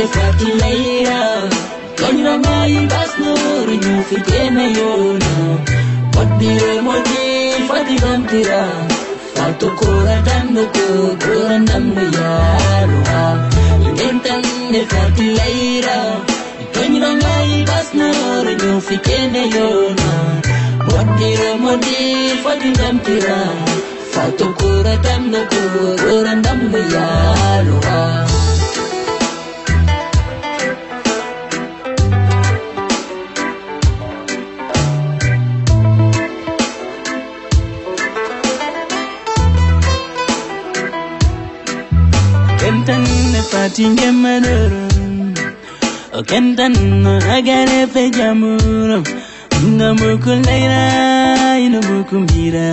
ne fatileira Konyra mai bas nur ñu fi tene yona Podire modi fati gantira Fato kora dando kora namne yarwa Intan ne fatileira Konyra mai bas nur ñu fi tene yona Podire modi fati gantira Fato kora dando kora namne yarwa Kentan fatinge madoro Kentan agare pejamuro Namukuleira inamukumbira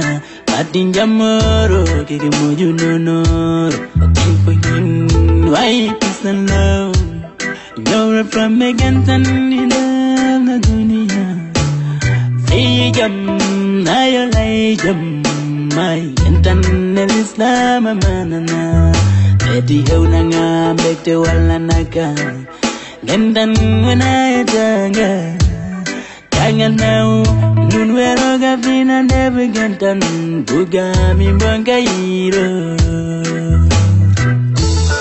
Fatinge moro kike moju nonoro Kifuhin why peace and love You're from me Kentan in the dunia Fijam ayolajam My Kentan Islam manana Eti heuna ngambekte wala naka Gendan wanayatanga Kangan nau Nun wero gafina nebe gentan Bugami mbangairo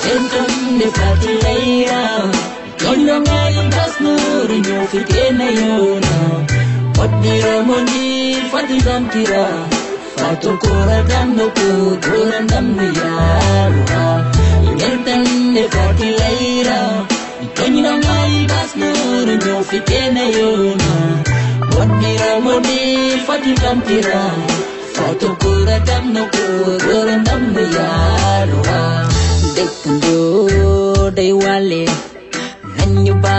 Gentan de fatileira Kono ngai kasnur Nyofitena yona Podira mondi fatidantira Fato kora dando kora namne yarwa Gentan ne fatileira Konyra mai bas nur ñu fi tene yona Podira modi fati gantira Fato kora dando kora namne yarwa Dekando day wale Nanyu ba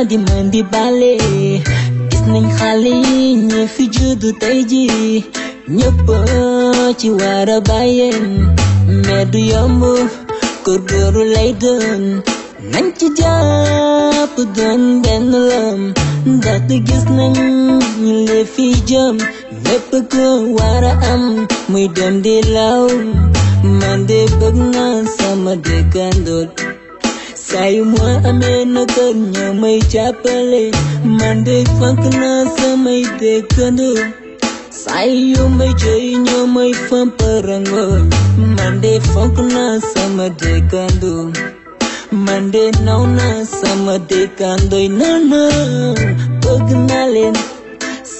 di mandi bale Gis nañ xale ñi fi juddu tey ji ñëpp ci wara bàyyeen mais du yomb góorgóorlu lay doon nañ ci jàpp doon benn lam ndaxte gis nañ ñu le fi jëm lépp ko wara am muy dem di law man de bëgg naa sama dëkkandoo saa yu ma amee nakar ñoo may jàppale man de fonk naa samay dëkkandoo Sayu may joy ñoo may famparangoñ man de fonk naa sama dëkkando man de naw naa sama dëkkandoy nana bëgg naa leen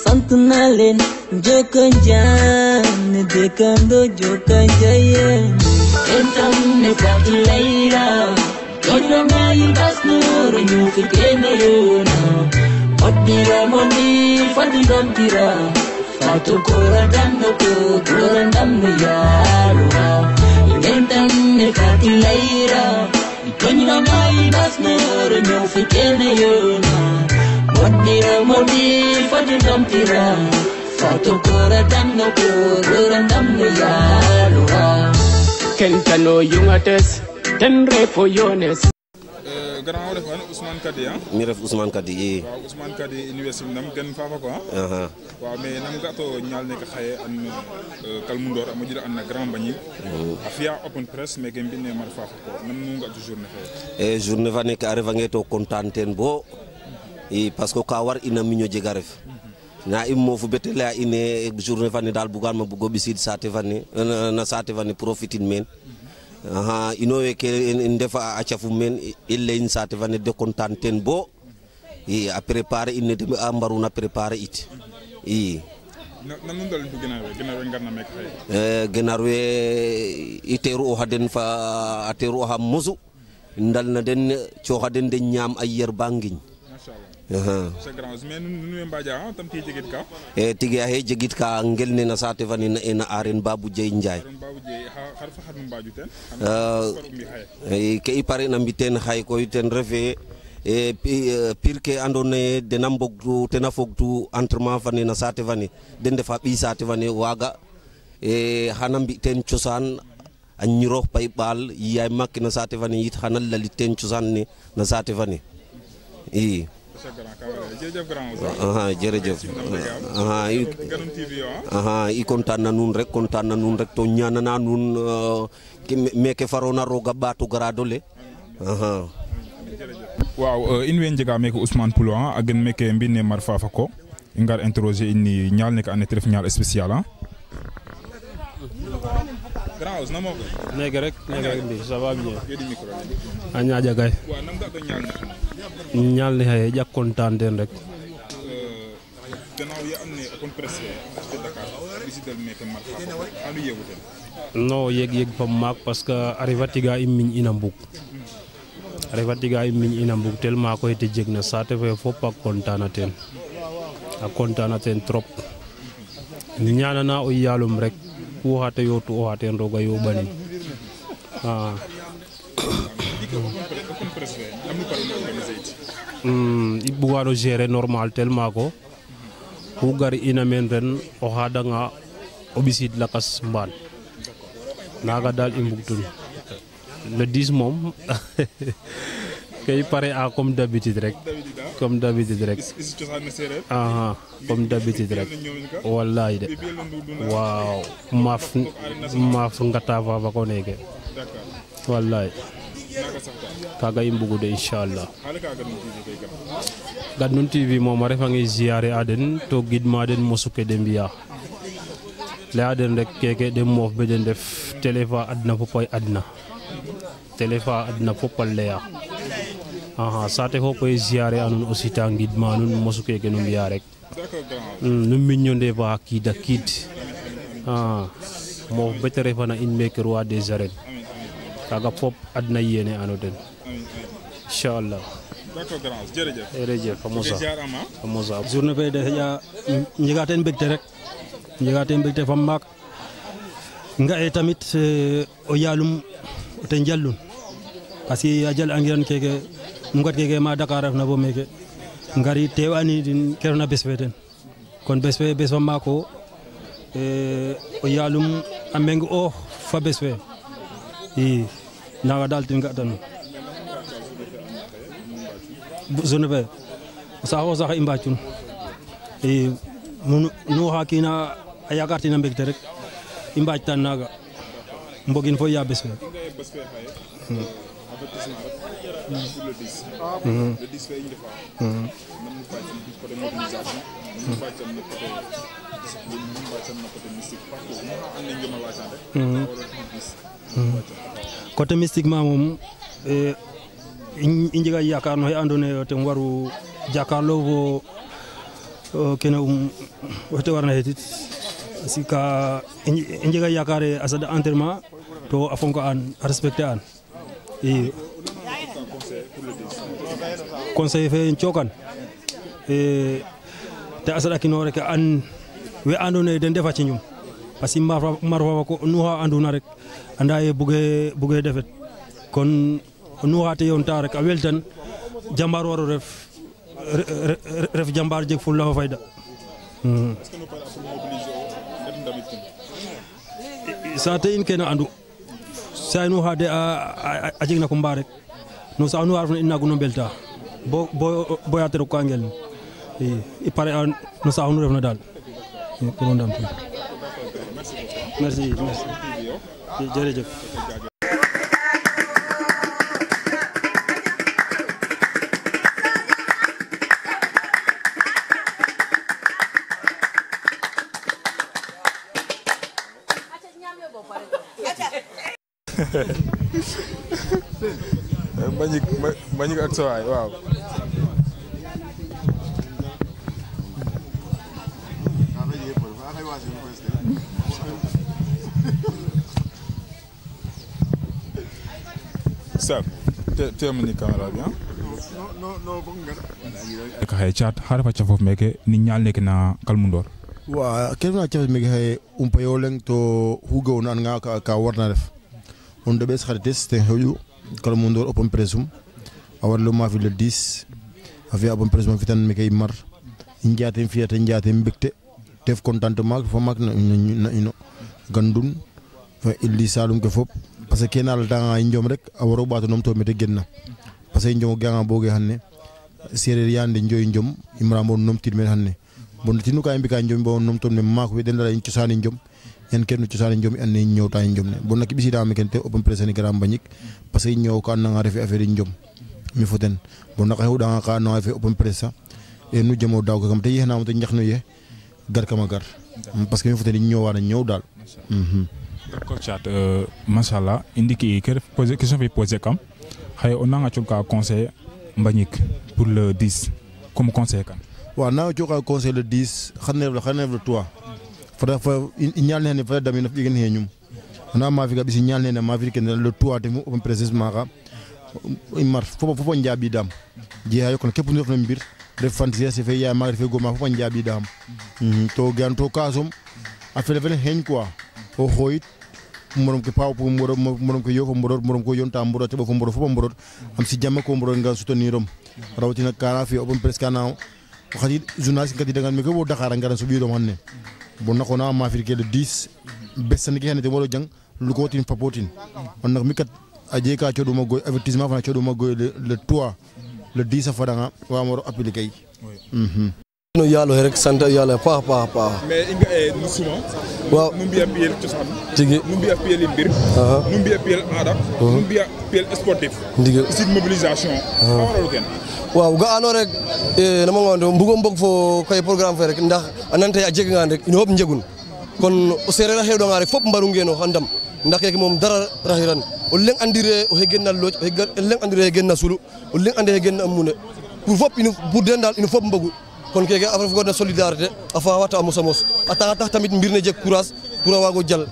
sant naa leen jokko njaan dëkkando jokko njaayen Kentan ne fatileira Konyra mai bas nur ñu fi tene yona Podira mondi fatigantira Fato kora dando kora namne yarwa Gentan ne fatileira Konyra mai bas nur ñu fi tene yona Podira modi fatigantira Fato kora dando kora namne yarwa Kentano yungates ten refo yones grand ref Ousmane Kadi mi ref Ousmane Kadi waaw Ousmane Kadi université nam gen fafa ko waaw mais nam ga to ñal nek xaye an kalmundor am jira an grand bagni afia open press mais gen binne mar fafa ko nam nu nga journée xaye journée fa nek arriva ngeto contanten bo parce que ka war ina miño jega ref na immo fu betele a ine journée fa ne dal bugal ma bugo bisid sate fa ne na sate fa ne profitin men inowe ke ndefa acafu men ille in sate vane de contanten bo a préparer in de ambaruna préparer it nam dal du genawe ngarna mek xay genarwe iteru o haden fa ateru ha musu ndal na den ci haden de ñam ay yer bangiñ c'est grand mais nu mbaja tam ti jegit ka tigi he jegit ka ngel ne na sate vane na aren babu jey njay har fa xadum mbaju ten ke i pare na mbiten xay koy ten refe pire ke andone denam bogdu tena fogtu entraînement fane na sate vane den defa bi sate vane waga xana mbiten ciosan a ñiro pay bal yaay makina sate vane yit xana laliten ciosan ne na sate vane jërëjëf i kontaan na nun rek to ñaanana nun meke farona roga baatu grado le waaw in way njega meke Ousmane Poulo a gen meke mbine Mar Fafa ko i ngar interroger in ñaal neke ando naye te ref ñaal spécial grand os namo koy neke rek mbi ça va bien a ñaaƴa kay wa nam ga to ñaal ne ñaal ne xaye ƴak content ten rek gannaaw ya am ne open press de Dakar visitel meke Mar Fafa anu yegu ten non yeg fam maak parce que a refa tiga i miñ ina mbug tellement koy te jeg na saate fe fop a content na ten trop ñaanana o yaalum rek ku xate yootu o xaten roog a yooɓanin i bugano gérer normal tellement ko ku gar ina meen ren o xadanga o ɓisid lakas mbaan naga dal i mbugtun le 10 moom kay pare a comme d'habitude rek comme d'habitude rek wallahi de waaw maaf ngata fafa ko neke wallahi kaga i mbugu de inchallah Gadnoun TV moom a refange ziare a den to gidma den mosuke de mbiya leya den rek keke de moof be den def télé fa adna fopay adna fopal leya saate fo koy ziare anun aussi ta ngidma nun mosu keke nu mbiya rek nu miño ndefa xa kiida kiid moof bete refana in meke roi des arènes kaga fop adna yene ano den inchallah jërëjëf a mosa journée fe de xeƴa njega teen mbégte fam maak nga e tamit o yaalum te njallun parce que a jal angiran keke ngat keke ma Dakar refna bo meke ngari teewani din ke refna bes fe ten kon bes fa maako o yaalum a meng o fa bes fe i naga dal tin ga tan zone fe saxo sax i mbacun i nu xa kiina a yakartina mbégte rek i mbaaj tan naga mbogin fo ya bes fe côté mystiquement moom i njega yaakaar no xe andoona yee ten waru jàkkaarloo fo kene oxete warna xetit parce que i njega yaakaar a sada entraînement to a fonka an a respecter an i conseil fe cookan te a saɗakino rek an we andoona yee den defa ciñum parce que Mar Fafa ko nu xa anduna rek anda ye buge defet kon nu xa te yoonta rek a weltan jambar waro ref jambar jeg fulla fo fayda saate in kene andu say nu xa de a jeg na ko mba rek no sax nu xa refna in naguno mbelta bo ya te rok ka ngel i pare a no sax nu refna daal pour ndam merci jërëjëf Mbagnick ak sa waay waaw Sab te mani camera bi ka hay chat har fa chafof meke ni nyal nek na Kalmundor wa kelna chafof meke hay umpayo leng to hugo nan nga ka warna def on de bes xarites te xewu Kalmundor open presum awar lo ma fi le 10 avia open presum fitan meke mar injaatem fiyata njaatem mbekte def contentement fa mak na ino gandun fa illi salum ke fop parce que kenal da njom rek awaro bato nom to mete genna parce que njom ganga boge hanne serer yande njoy njom imrambo nom tidmen hanne bon tinu ka mbika njom bo nom to me mako we den la in ciosani njom en kenn ciosani njom en ñewta njom ne bon nak bisi da me kente open press ni gram Mbagnick parce que ñew ka na nga refi affaire njom mi foten bon naka huɗanga ka no fe open press e nu jamo daw kam te yehnama to ñaxno ye gar kama gar parce que mi foten ñëwaana ñëw daal d'accord chat machallah indi ki question fi poser kam xay on nga ka conseil Mbagnick pour le 10 comme conseil kan wa na ka conseil le 10 xane le 3 fa ñal ne fa dami na fi gen heñum na ma fi ga bisi ñal ne ma fi ken le 3 te mu open press maka imar fofo njaabi dam jeeya kon kep ñu def na mbir def fantasia se fe ya ma fe goma fofo njaabi dam to gan to kasum afele fele heñ quoi o xoyit morom ke paw pour morom ko yofo morom ko yonta mboro te fo mboro am si jamma ko mboro nga soutenirom rawatina kara fi open press kana xadi journaliste kadi dangal me ko bo Dakar ngara so biido manne bon nako na ma fi ke le 10 bessan ke hanete wolo jang lu ko tin papotin on nak mi kat aje ka coduma goy avertissement fana coduma goy le 3 le 10 fadanga wa moro appliquer no yalo rek sante yalla pa mais inga no suma waaw no biya piel cosaan tigi no biya piel mbir no biya piel aada no biya piel sportif ndigal ci mobilisation waral ken waaw ga ano rek nama ngondo mbugo mbog fo kay programme fe rek ndax anante a jega ngan rek ino hop njegun kon o serera hewdo nga rek fop mbaru ngeno xandam ndax keke mom dara rahiran o leng andire o hegena loj o leng andire hegena sulu o leng andire hegena amune pour fop ino pour dendal ino fop mbogu kon keke affaire ko na solidarité afa wata amosamos ata tax tamit mbir ne jek courage pour wago jall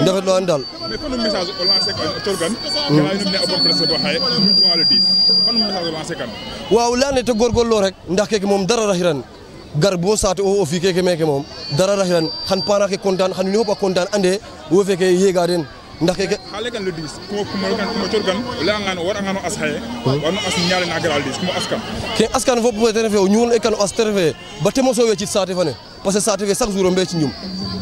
ndafet lo andal mais kon message o lancer kan torgan gala ñu ne open press bo xay ñu ko ala 10 kon message o lancer kan waaw lane te gorgollo rek ndax keke mom dara rahiran gar bo saate o fi keke meke mom dara rahiran xan para ke kontaan xan ñu hop kontaan ande wo feke yega den ndax keke xale kan le 10 ko kuma torgan la nga no war nga no as xaye war no as ñaale na garal 10 kuma askan ke askan fop bo terefe o ñuul e kan as terefe ba te mo so wecci saate fane parce que saate fe chaque jour o mbe ci ñum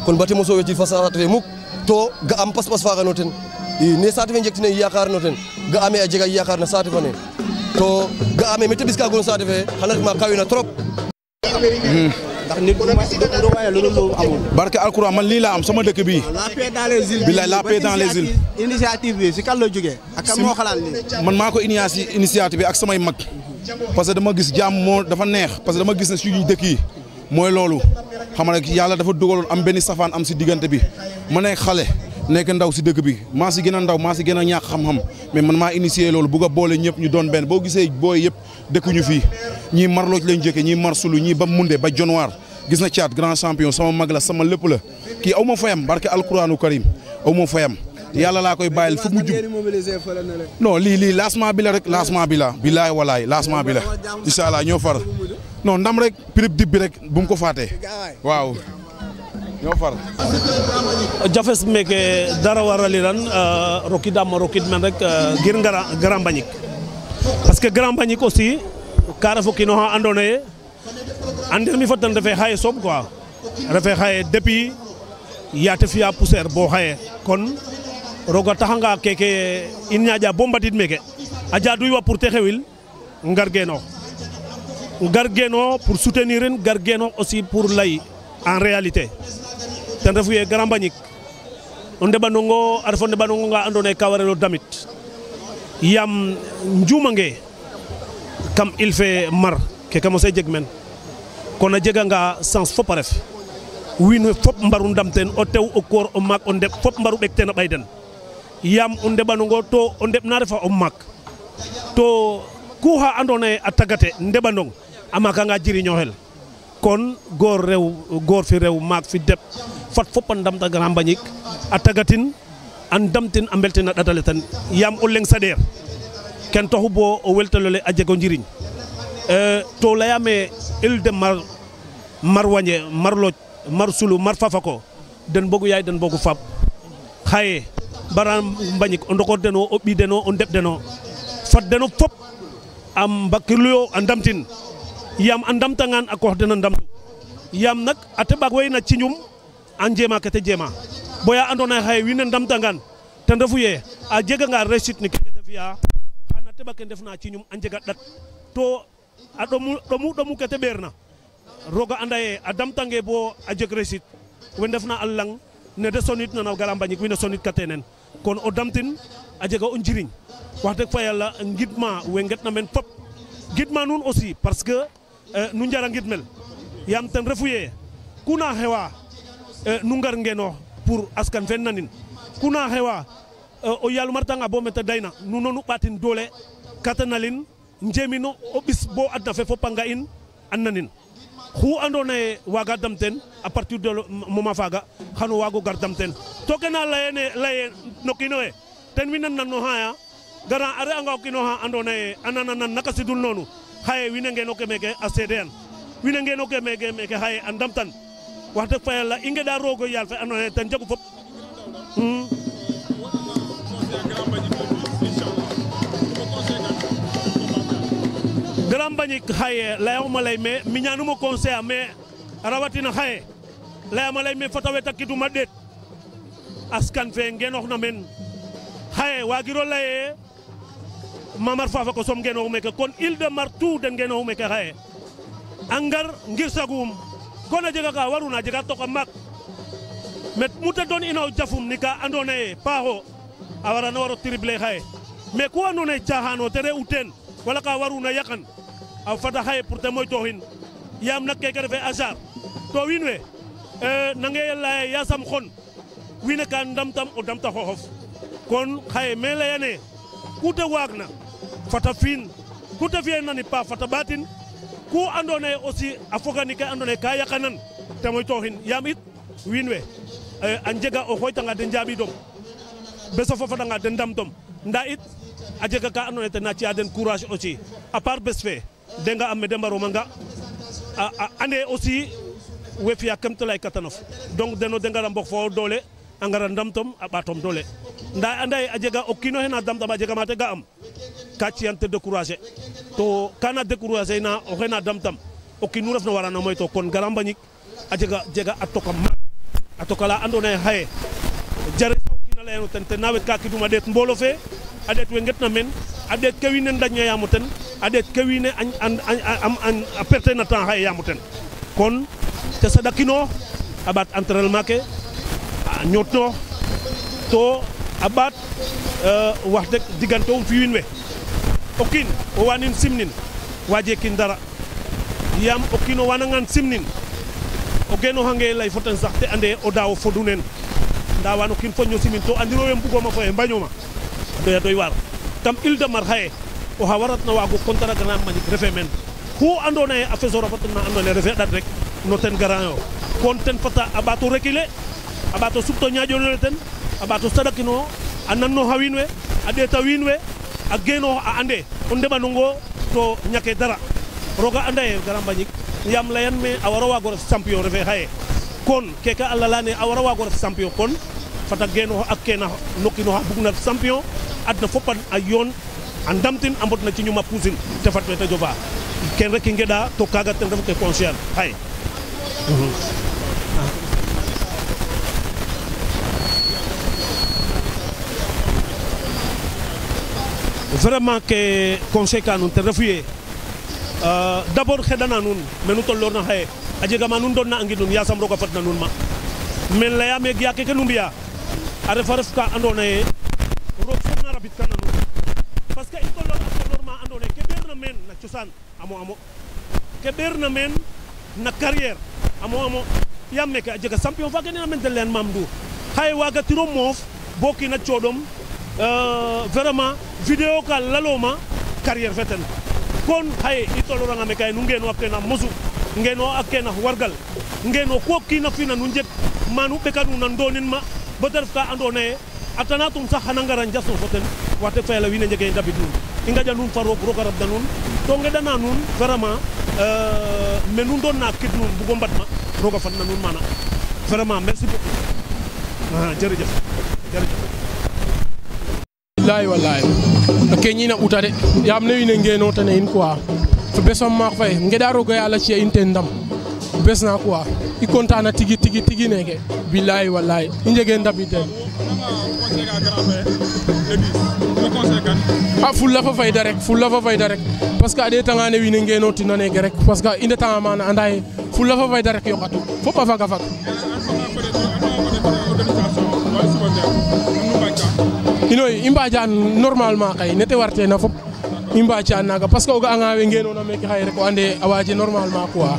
kon ba te mo so wecci fa saate fe muk to ga am pas faaga no ten ne saate fe jektine yakar no ten ga ame a jega yakar na saate fane to ga ame mete biska gon saate fe xana ma kawina trop ndax nit du waye lu dul amul barke alcorane man li la am sama dëkk bi la paix dans les îles billahi la paix dans les îles initiative bi ci kan la jógee ak kan moo xalaat li man mako initiative bi ak samay mag parce que dama gis jàmm moo dafa neex parce que dama gis ne suñu dëkk yi mooy loolu xam nga yàlla dafa dugaloon am benn safaan am si diggante bi ma nekk xale nekk ndaw si dëkk bi maa si gën a ndaw maa si gën a ñàkk xam-xam mais man maa initié loolu bugg a boole ñëpp ñu doon benn boo gisee booy yëpp dëkkuñu fii ñii marlooj lañ jëkke ñii marsulu ñii ba munde ba jonwaar gis na caat grand champion sama mag la sama lépp la kii aw ma fayam barke alquranu karim aw ma fayam yàlla laa koy bàyyil fu mu jub non lii lancement bi la rek lancement bi la bilaay walaay lancement bi la incha allah ñoo far non ndam rek prib dib bi rek bu mu ko faatee waaw ñoo far jafes meke dara waraliran rokidam men rek gir Grand Mbagnick parce que Grand Mbagnick aussi ka refo kiino xa andoona yee andir mi fo ten refee xaye soom quoi refee xaye depuis yaate fi'a poussière bo xaye kon roga taxanga keke in ñaaƴa bo mbadid meke a jaaduwa pour te xewil ngar geno pour soutenir in gar geno aussi pour lay en réalité ten refu ye Grand Mbagnick o ndeɓanongo a refo ndeɓanongo nga andoona yee ka warelo damit yaam njuumange kam il fait mar keke mose jeg men kon a jeganga sens fop a ref wiin we fop mbaru ndam ten o tew o koor o maak o ndeɓ fop mbaru ɓek ten a ɓay den yaam o ndeɓanongo to o ndeɓ na refa o maak to ku xa andoona yee a tagate ndeɓandong a maakanga jiriñooxel kon goor fi rew maak fi deɓ fat fop a ndamta Grand Mbagnick a tagatin a ndamtin a mbeltin a ɗatale ten yaam o leng saɗeer ken taxu bo o weltalole a jego njiriñ to layame île de mar wañe mar loj mar sulu mar fafako den bogu yaay den bogu fap xaye bara Mbagnick o ndokor deno o ɓi deno o ndeɓ deno fat deno fop a mbakirluyo a ndamtin yaam a ndamtangan a koox den a ndamtu yaam nak a teɓak way na ciñum a njema ke te jema boya andoona yee xaye wiin we ndamtangan ten refu ye a jeganga réussite ni keke te fi'a xana teɓa ke ndefna ciñum a njega ɗat to a ɗomu ke te ɓeerna roga anda ye a damtange bo a jeg réussite we ndefna a lang ne de sonitna no Grand Mbagnick wiin we sonitka te nen kon o damtin a jega o njiriñ wax dëgg fa yàlla ngidma we ngetna men fop gidma nuun aussi parce que nu njara ngidmel yaam ten refu ye kuna xewa nu ngar ngeno pour askan fe nanin kuna xewa o yalum artanga bo mete dayna nu nonu ɓatin doole katanalin njemino o ɓis bo adna fe fop a nga in a nanin xu andoona yee waaga damten à partir de moment faaga xan o waag o gar damten to ke na laye no kiin oxe ten wiin we nanooxaa gara a re'anga o kiin oxa andoona yee a nananan naka sidul noonu xaye wiin we ngenoke meeke a seede'an wiin we ngenoke meeke xaye a ndamtan wax dëgg fa yàlla i ngeɗa roog o yaal fe andoona yee ten jegu fop Grand Mbagnick xaye layama lay me miñanuma conseil a mais rawatina xaye layama lay me fata weta kiduma ɗeet askan fe ngenoxna men xaye wagiro laye Mamar Fafa ko som ngenoxu meke kon Île de Mar tout den ngenoxu meke xaye a ngar ngir sagum kon a jega ka waruna a jega toka maak mais mute doon ina o jafum ni ka andoona yee paaxo a warana war o tripler xaye mais ku andoona yee caaxaan o te re'u teen wala ka waruna yaqan a fada xaye pour te moytooxin yaam nak keke refe hasard to wiin we nange laye yasam xon wiin we ka ndamtam o damta xooxof kon xaye me layane ku te waagna fata fi'in ku te fi'eena ni paax fata ɓaatin ku andoona yee aussi a fogani ke andoona yee ka yaqanan te moytooxin yaam it wiin we a njega o xooytanga den njaaɓiidong bes o fofadanga den ndamtom ndaa it a jega ka andoona yee ten na ci'a den courage aussi à part bes fe de nga am me de mbaromanga a ande aussi we fi'a kemtalaay katanof donc deno de ngara mbok fo doole a ngara ndamtom a ɓaatom doole ndaa anda ye a jega o kiin oxe na damtam a jega ma te ga'am ka ci'an te décourager to kana décourager na oxe na damtam o kiin nu refna warano moyto kon Grand Mbagnick a jega a toka maak a toka la andoona yee xaye jare saw kiin a layano ten ten na wet ka kidum a ɗeet mboolo fe a ɗeet we ngetna men a ɗeet ke wiin we ndaññeyaamo ten a ɗeet ke wiin we a perte na temps xaye yaamo ten kon te saɗakino a ɓaat entraînement ke a ñootnoox to a ɓaat wax deg digante'um fi wiin we o kiin o waanin simnin waajee kiin dara yaam o kiin o waanangan simnin o genooxange lay fo ten sax te ande o daaw fodu neen ndaa waan o kiin foño simin to andiro we mbugooma fo ye mbañooma doya doy waar kam Île de Mar xaye oxa waratna waago contra Grand Mbagnick refe meen xu andoona yee a fesora fo ten na andoona yee refe ɗat rek no ten garant yo kon ten fata a ɓaato reculer a ɓaato supto ñaaƴonole ten a ɓaato saɗakino a nannooxa wiin we a ɗeeta wiin we a geenoox a ande o ndeɓanongo to ñake dara roga anda ye Grand Mbagnick yaam layan me a wara waago ref champion refe xaye kon keke a lalane a wara waago ref champion kon fata geenoox a keena no kiin oxa bugna ref champion adna fopan a yoon a ndamtin a mbodna ci ñum a puusin te fat we ta jofa ken rek i ngeɗa to kaaga ten refu ke conscient xaye vraiment ke conseil ka nuun ten refu ye d'abord xeɗana nuun menu tolloorna xaye a jega ma nuun doon na angi nuun yasam roog a fadna nuun ma mais layame ya keke nu mbi'a a refa ref ka andoona yee roog soom na rabid kana nuun parce que i tolloor ma andoona yee ke ɓeerna meen na cosaan amo ke ɓeerna meen na carrière amo yaam meke a jega champion fa genena meen ten layan Mame Ndour xaye waagatiro moof bo kiin a cooɗom vraiment vidéo ka laloma carrière fe ten kon xaye i toloranga me kay nu ngeno a kena mosu ngeno a kena wargal ngeno ko kiina fina nu njeg manu ɓeka nuun a ndonin ma bo te ref ka andoona yee a tanatum sax xana ngara njaso fo ten wax deg fa yàlla wiin we njege ndabid nuun i ngaƴa nuun fa roog a rabda nuun to ngeɗana nuun vraiment me nu ndoon na kid nuun bugo mbad ma roog a fadna nuun mana vraiment merci beaucoup jërëjëf wallahi wallahi no ke ñina ɓuta de yaam ne wiin we ngenotana in quoi fo besom maak faye ngeɗa roog a yaala ci'a in ten ndam bes na quoi i content na tigi neke billahi wallahi i njege ndabid ten a fulla fa fayda rek parce que a ɗeetanga ne wiin we ngenotina neke rek parce que i ndetanga mana anda ye fulla fa fayda rek yoqatu fop a faga fag ino i mbaja normalement xay nete warte na fop i mbaca naga parce que o ga anga we ngenona meke xaye rek o ande a waje normalement quoi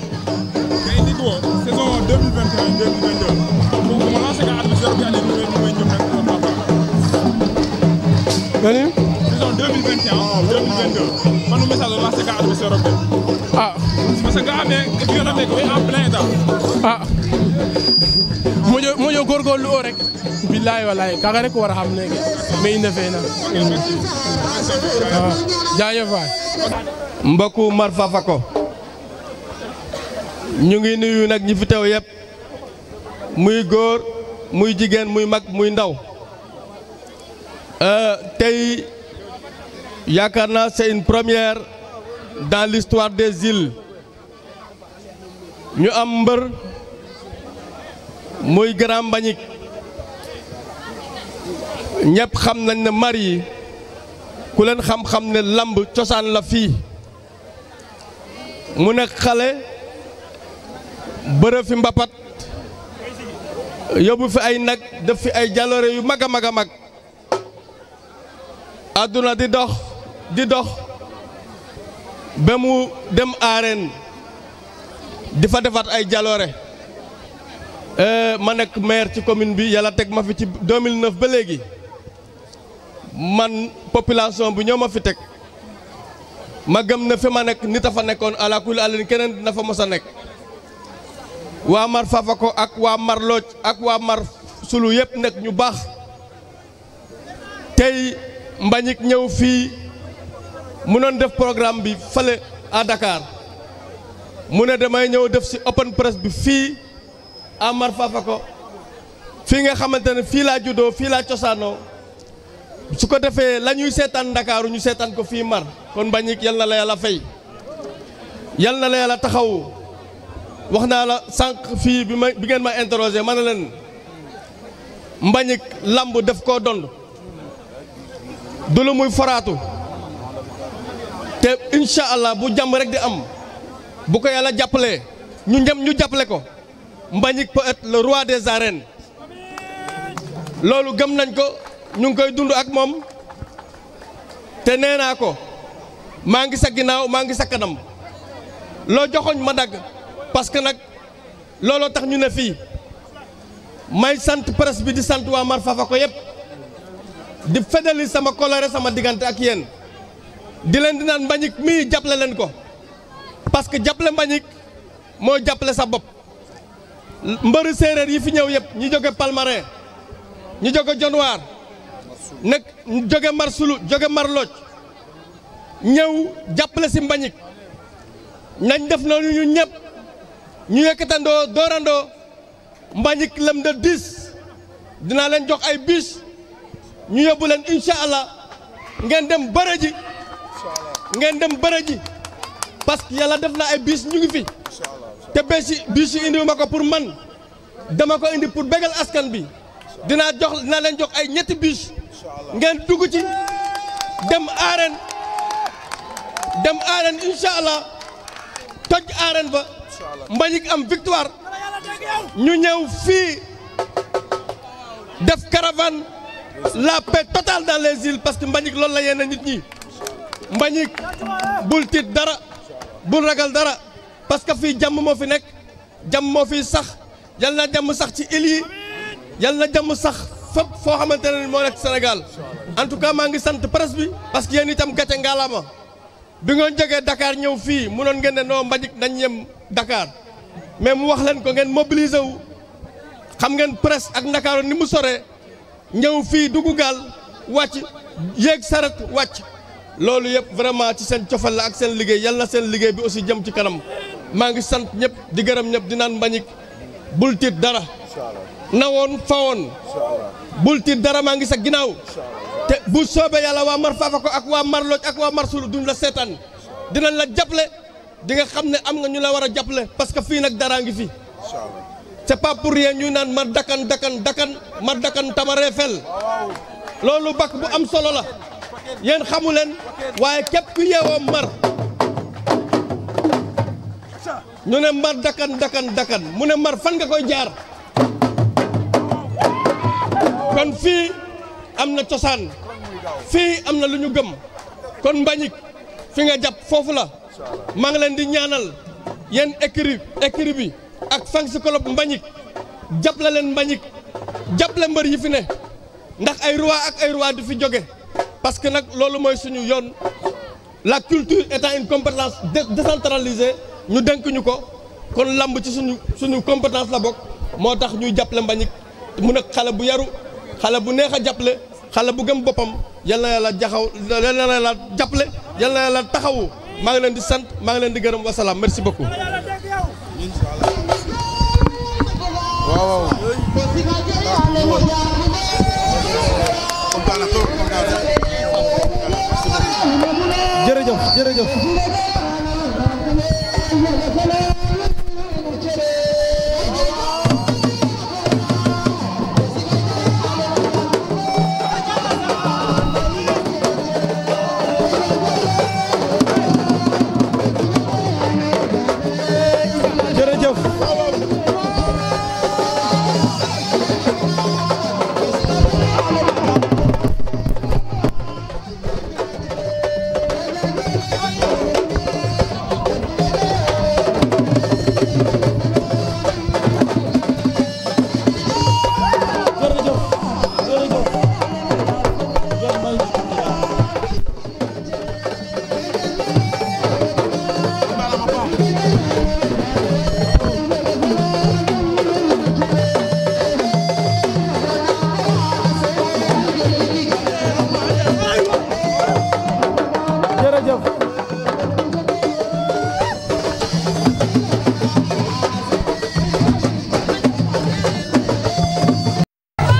mais i ndigwo saison 2021-2022 on lancé ka adversaire bi ande nu way ñom nak gani saison 2021-2022 manu message o lancé ka adversaire bi ah parce que ga ame fi na mek way en plein état ah moƴo gorgorlu o rek billahi wallahi kaga rek wara xam neke mais i ndefena jaajëf waay mbokku Mar Fafako ñu ngi nuyu nag ñi fi teew yëpp muy góor muy jigéen muy mag muy ndaw tey yaakaar naa c'est une première dans l'histoire des îles ñu am mbër muy Grand Mbagnick ñëpp xam nañ ne mar yi ku leen xam-xam ne lamb cosaan la fii mu nekk xale bërë fi mbapat yóbbu fi ay nag def fi ay jaloore yu mag a mag a mag àdduna di dox ba mu dem arène di fa defaat ay jaloore ma nekk maire ci commune bi yàlla teg ma fi ci 2009 ba léegi man population bi ñoo ma fi teg ma gëm ne fi ma nekk nit a fa nekkoon ala kulli àllin keneen dina fa mos a nekk waa Mar Fafako ak waa Mar Lodj ak waa Mar Sulu yëpp nekk ñu baax tey Mbagnick ñëw fii mu doon def programme bi fële à Dakar mu ne damay ñëw def ci open press bi fii à Mar Fafako fii nga xamante ne fii laa juddoo fii laa cosaanoo su ko defee la ñuy seetaan Ndakaaru ñu seetaan ko fii Mar kon Mbagnick yal na la yàlla fay yal na la yàlla taxawu wax naa la sànq fii bi ngeen ma interroger ma ne leen Mbagnick lamb def koo dond du lu muy foraatu te incha allah bu jàmm rek di am bu ko yàlla jàppalee ñu jàppale ko Mbagnick peut être le roi des arènes loolu gëm nañ ko ñu ngi koy dund ak moom te nee naa ko maa ngi sa ginnaaw maa ngi sa kanam loo joxoñ ma dagg parce que nag looloo tax ñu ne fii may sant presse bi di sant waa Mar Fafako yëpp di feddali sama coloré sama diggante ak yéen di leen di naan Mbagnick mii jàppale leen ko parce que jàppale Mbagnick moo jàppale sa bopp mbëri séeréer yi fi ñëw yëpp ñi jóge Palmarin ñi jóge Dionewar nekk jóge Mar Sulu jóge Mar Lodj ñëw jàppale si Mbagnick nañ def noonu ñu ñëpp ñu yëkkatandoo doorandoo Mbagnick lem de 10 dinaa leen jox ay bis ñu yóbbu leen incha allah ngeen dem bëre ji parce que yàlla def na ay bis ñu ngi fi te bis yi indiwuma ko pour man dama ko indi pour bégal askan bi dinaa leen jox ay ñetti bis ngeen dugg ci dem arène incha allah toj arène ba Mbagnick am victoire ñu ñëw fii def caravane la paix totale dans les îles parce que Mbagnick loolu la yéene nit ñi Mbagnick bul tiit dara bul ragal dara parce que fii jàmm moo fi nekk jàmm moo fi sax yal na jàmm sax ci îles yi yal na jàmm sax fépp foo xamante ne moo nekk Sénégal en tout cas maa ngi sant presse bi parce que yéen itam gàcce ngalaama bi ngeen jógee Dakar ñëw fii munoon ngeen ne non Mbagnick nañ yem Dakar mais mu wax leen ko ngeen mobiliser wu xam ngeen presse ak Ndakaaru ni mu soree ñëw fii dugg gaal wàcc yéeg saret wàcc loolu yëpp vraiment ci seen cofal la ak seen liggéey yal na seen liggéey bi aussi jëm ci kanam maa ngi sant ñëpp di gërëm ñëpp di naan Mbagnick bul tiit dara nawoon fawoon bul tiit dara maa ngi sa ginnaaw te bu soobee yàlla waa Mar Fafako ak waa Mar Lodj ak waa Mar Sulu duñ la seetaan dinañ la jàppale di nga xam ne am nga ñu la war a jàppale parce que fii nag daraa ngi fi c'est pas pour rien ñuy naan mar dakan tamaree fel loolu bakk bu am solo la yéen xamu leen waaye képp ku yeewoo mar ñu ne mar dakan mu ne mar fan nga koy jaar kon fii am na cosaan fii am na lu ñu gëm kon Mbagnick fi nga jàpp foofu la maa ngi leen di ñaanal yéen écurie bi ak fans club Mbagnick jàppale leen Mbagnick jàppale mbër yi fi ne ndax ay roi du fi jóge parce que nag loolu mooy suñu yoon la culture étant une compétence décentralisée ñu dénk ñu ko kon lamb ci suñu compétence la bokk moo tax ñuy jàppale Mbagnick mu nekk xale bu yaru xale bu neex a jàppale xale bu gëm boppam yal na yàlla yal na yàlla jàppale yal na yàlla taxawu maa ngi leen di sant maa ngi leen di gërëm wasalaam merci beaucoup. jërëjëf.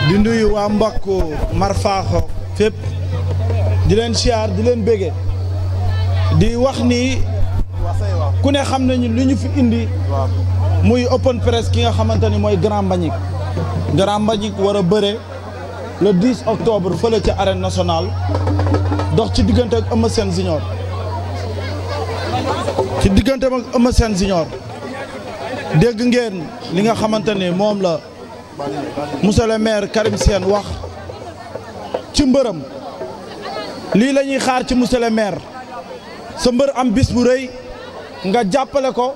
di nuyu waa mbokk Marfakho fépp di leen siyaar di leen bége di wax ni ku ne xam nañu lu ñu fi indi muy open press ki nga xamante ni mooy Grand Mbagnick war a bëre le 10 octobre fële ca arène nationale dox ci diggante ak Eumeu Sène Junior dégg ngeen li nga xamante ni moom la monsieur le maire Karim Sène wax ci mbërëm lii la ñuy xaar ci monsieur le maire sa mbër am bis bu rëy nga jàppale ko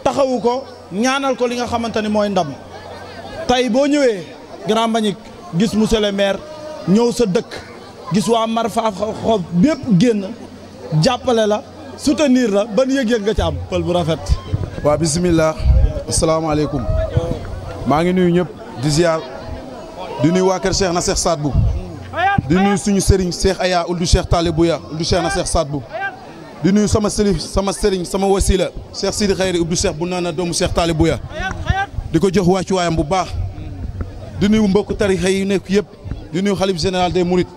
taxawu ko ñaanal ko li nga xamante ni mooy ndam tey boo ñëwee Grand Mbagnick gis monsieur le maire ñëw sa dëkk gis waa Marfakho bépp génn jàppale la soutenir la ban yëg-yëg nga ci am pël bu rafet. waa bisimilah asalaamaaleykum maa ngi nuyu ñëpp di ziar di nuyu waa kër Cheikh na Cheikh Sadbou di nuyu suñu sëriñ Cheikh Aya uldu Cheikh Talibouya uldu Cheikh na Cheikh Sadbou di nuyu sama sëriñ sama wasila Cheikh Sidi Khayri uldu Cheikh bu naan doomu Cheikh Talibouya di ko jox wàccuwaayam bu baax di nuyu mbokku tarixa yi nekk yëpp di nuyu xalif général des Mourides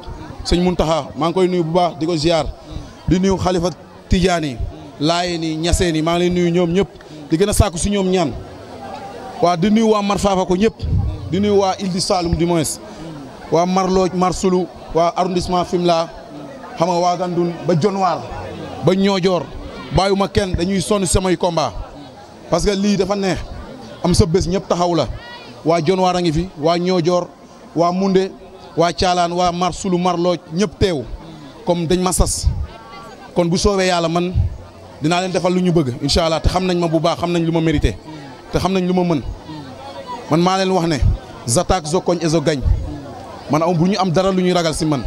sëñ Muntaxa maa ngi koy nuyu bu baax di ko ziar di nuyu xalifa Tidiane yi Laayeen yi Ñaseen yi maa ngi leen nuyu ñoom ñëpp di gën a sàkku si ñoom ñaan waa di nuyu waa Marfakho ñëpp di nuyu waa Île du Saloum du moins waa Marloj Marsulu waa arrondissement Fimela xam nga waa Gandoul ba Dionewar ba Niodior bàyyuma kenn dañuy sonn samay combat parce que lii dafa neex am sa bés ñëpp taxaw la waa Dionewar a ngi fi waa Niodior waa Moundé waa Thialane waa Marsulu Marloj ñëpp teew comme dañ ma sas kon bu soobee yàlla man dinaa leen defal lu ñu bëgg incha allah te xam nañ ma bu baax xam nañ lu ma mérité te xam nañ lu ma mën man maa leen wax ne j'attaque je cogne et je gagne man am bu ñu am dara lu ñuy ragal si man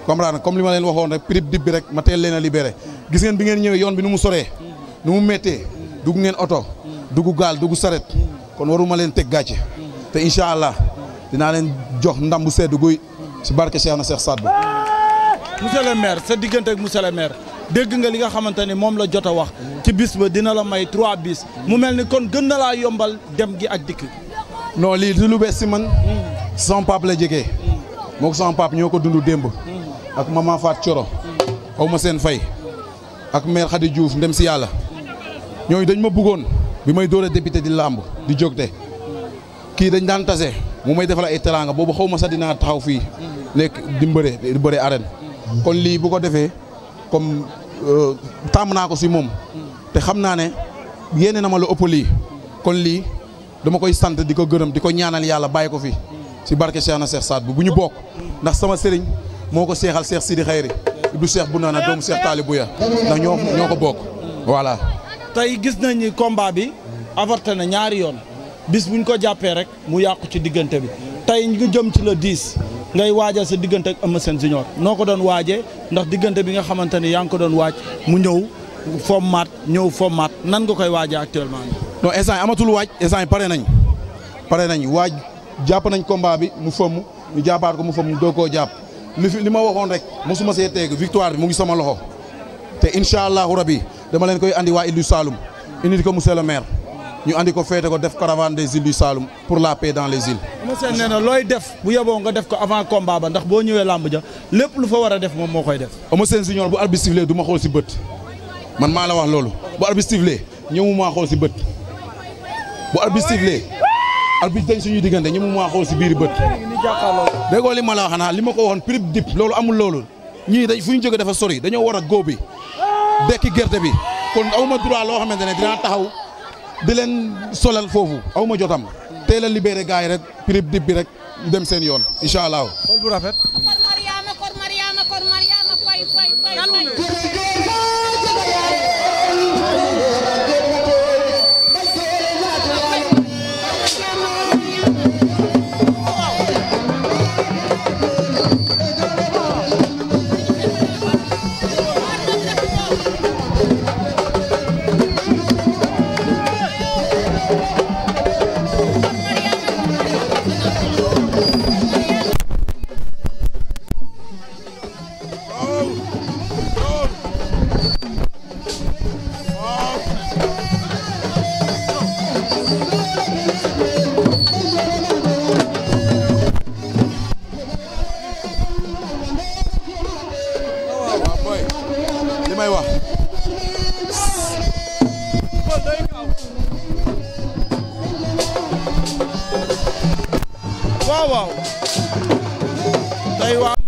comprendre comme li ma leen waxoon rek prib dib bi rek ma teel leen a libéré gis ngeen bi ngeen ñëwee yoon bi nu mu soree nu mu méttee dugg ngeen oto dugg gaal dugg saret kon waruma leen teg gàcce te incha allah dinaa leen jox ndam bu sedd guy si barke Cheikh na Cheikh Sadbou. monsieur le maire sa diggante ak monsieur le maire dégg nga li nga xamante ni moom la jot a wax ci bis ba dina la may 3 bis mu mel ni kon gën na laa yombal dem gi ak dikk. non lii du lu bees si man sama pap la jegee moo ko sama pap ñoo ko dund démb ak maman Faat Coro xaw ma seen fay ak maire Khady Diouf ndem si yàlla ñooñu dañ ma bëggoon bi may doole député di làmb di jógte kii dañ daan tase mu may defal ay teraanga boobu xaw ma sax dinaa taxaw fii nekk di bëre arène kon lii bu ko defee comme tàmm naa ko si moom te xam naa ne yéene na ma la ëpp lii kon lii dama koy sant di ko gërëm di ko ñaanal yàlla bàyyi ko fi si barke Cheikh na Cheikh Saad bu ñu bokk ndax sama sëriñ moo ko seexal Cheikh Sidi Xayri du Cheikh bu naan doomu Cheikh Talibou ya ndax ñoo ko bokk voilà. tey gis nañ ni combat bi avorté na ñaari yoon bis buñ ko jàppee rek mu yàqu ci diggante bi tey ñu jëm ci le 10 ngay waajal sa diggante ak Eumeu Sène Junior noo ko doon waajee ndax diggante bi nga xamante ni yaa ngi ko doon waaj mu ñëw fommaat nan nga koy waajee actuellement. non instant amatul waaj instant yi pare nañ waaj jàpp nañ combat bi mu fomm ñu jàppaat ko mu fomm ñu doo koo jàpp li ma waxoon rek mosuma see teeg victoire bi mu ngi sama loxo te incha allahu rabi dama leen koy andi waa Île du Saloum indi ko monsieur le maire ñu andi ko féete ko def caravane des îles du Saloum pour la paix dans les îles. Eumeu Sène nee na looy def bu yeboo nga def ko avant combat ba ndax boo ñëwee làmb ja lépp lu fa war a def moom moo koy def. Eumeu Sène Junior bu arbitre sifflé du ma xool si bët man maa la wax loolu bu arbitre sifflé ñëwu maa xool si bët bu arbitre sifflé arbitre dañ suñuy diggante ñëwu maa xool si biir bët. déggoo li ma la wax xanaa li ma ko waxoon prix dip loolu amul loolu ñii dañ fu ñu jógee dafa sori dañoo war a góob bi dekki gerte bi kon awma droit loo xamante ne dinaa taxaw di leen solal foofu awma jotam teel a libéré gars yi rek prix dip bi rek ñu dem seen yoon incha allah. xool bu rafet. li may wax waaw tey waaw